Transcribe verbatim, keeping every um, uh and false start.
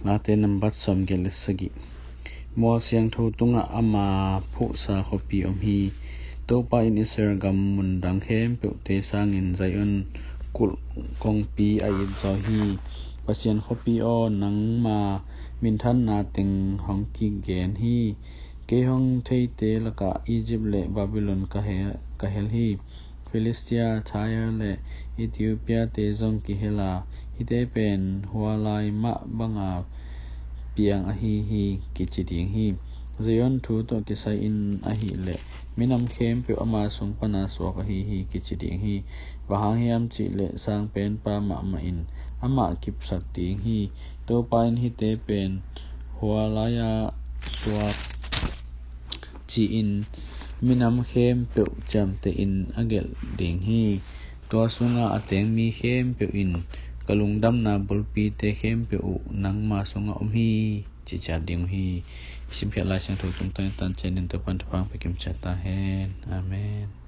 Late nambat sawmgiat le sagih. Mual siangtho tungah ama phuhsa khuapi om hi. Topa in Israel gam mundang khempeuhte sangin Zion kulh kongpi a it zaw hi. Pasian khuapi aw, nangma minthanna teng hong kigen hi. Kei hong theite lakah Egypt le Babylon ka hel, ka hel hi. Philistia, Tyre le Ethiopia te zong kihel a, hihte pen hua lai mah banga piang ahi hi, kici ding hi. Zion thu tawh kisai in ahih leh minam khempeuh ama sung pana suak ahi hi, kici ding hi. Bang hang hiam cih leh Sangpenpa mahmah in amah kipsak ding hi. Topa in hihte pen hua lai-a suak ci-in minam khempeuh ciamtehin a gelh ding hi. Tua sunga a teng mi khempeuh in, ka lungdamna bulpite khempeuh uh nangma sungah om hi, ci ciat ding uh hi. I simkhiat Lai Siangtho tungtang i tan cianin Topan thupha pia kim ciat ta hen. Amen.